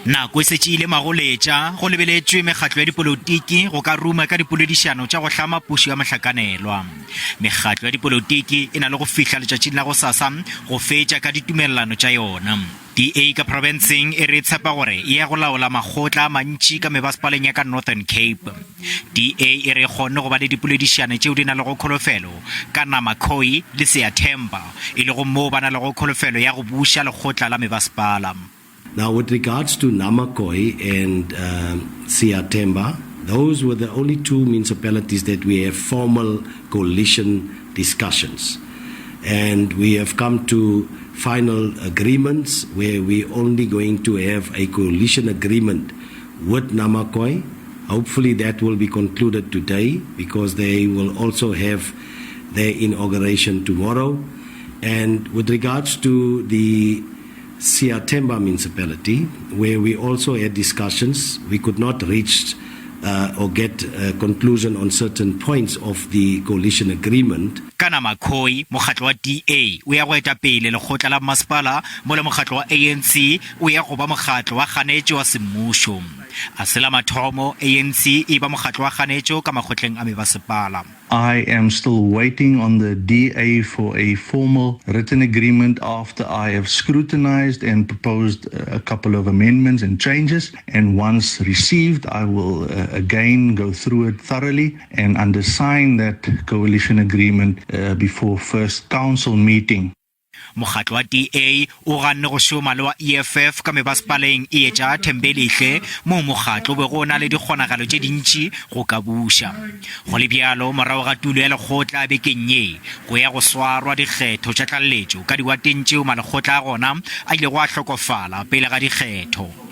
Nako e setše ile magoletša go lebeletšwe mekgatlo ya dipolotiki go ka ruma ka dipoledišano tša go hlama pušo ya mohlakanelwa. Mekgatlo ya dipolotiki e na le go fihla letšatšing la gosasa go fetša ka ditumelelano tša yona. DA ka profenseng e re e tshepa gore e ya go laola makgotla a mantši ka mebasepaleng ya ka Northern Cape. DA e re e kgonne go ba le dipoledišano tšeo di na lego kholofelo ka Namakhoi le Seathemba, e lego moo ba na lego kholofelo ya go buša lekgotla la mebasepala. Now with regards to Namakoi and um, Siatemba, those were the only two municipalities that we have formal coalition discussions. And we have come to final agreements where we're only going to have a coalition agreement with Namakoi. Hopefully that will be concluded today because they will also have their inauguration tomorrow. And with regards to the Siatemba municipality, where we also had discussions, we could not reach uh, or get a conclusion on certain points of the coalition agreement. Ka Namakhoi, mokgatlo wa DA o ya go eta pele lekgotla la mmasepala mola mokgatlo wa ANC o ya go ba mokgatlo wa kganetšo wa semmušo. A se la mathomo ANC e ba mokgatlo wa kganetšo ka makgotleng a mebasepala. I am still waiting on the DA for a formal written agreement after I have scrutinized and proposed a couple of amendments and changes. And once received, I will uh, again go through it thoroughly and undersign that coalition agreement uh, before first council meeting. Mokgatlo wa DA o ganne go šoma le wa EFF ka mebasepaleng e etša Thembelihle moo mokgatlo o bego o na le dikgonagalo tše dintši go ka buša. Go le bjalo, morago ga tulo ya lekgotla bekeng ye, go ya go swarwa dikgetho tša tlaleletšo ka diwateng tšeo malekgotla a gona a ilego a hlokofala pele ga dikgetho.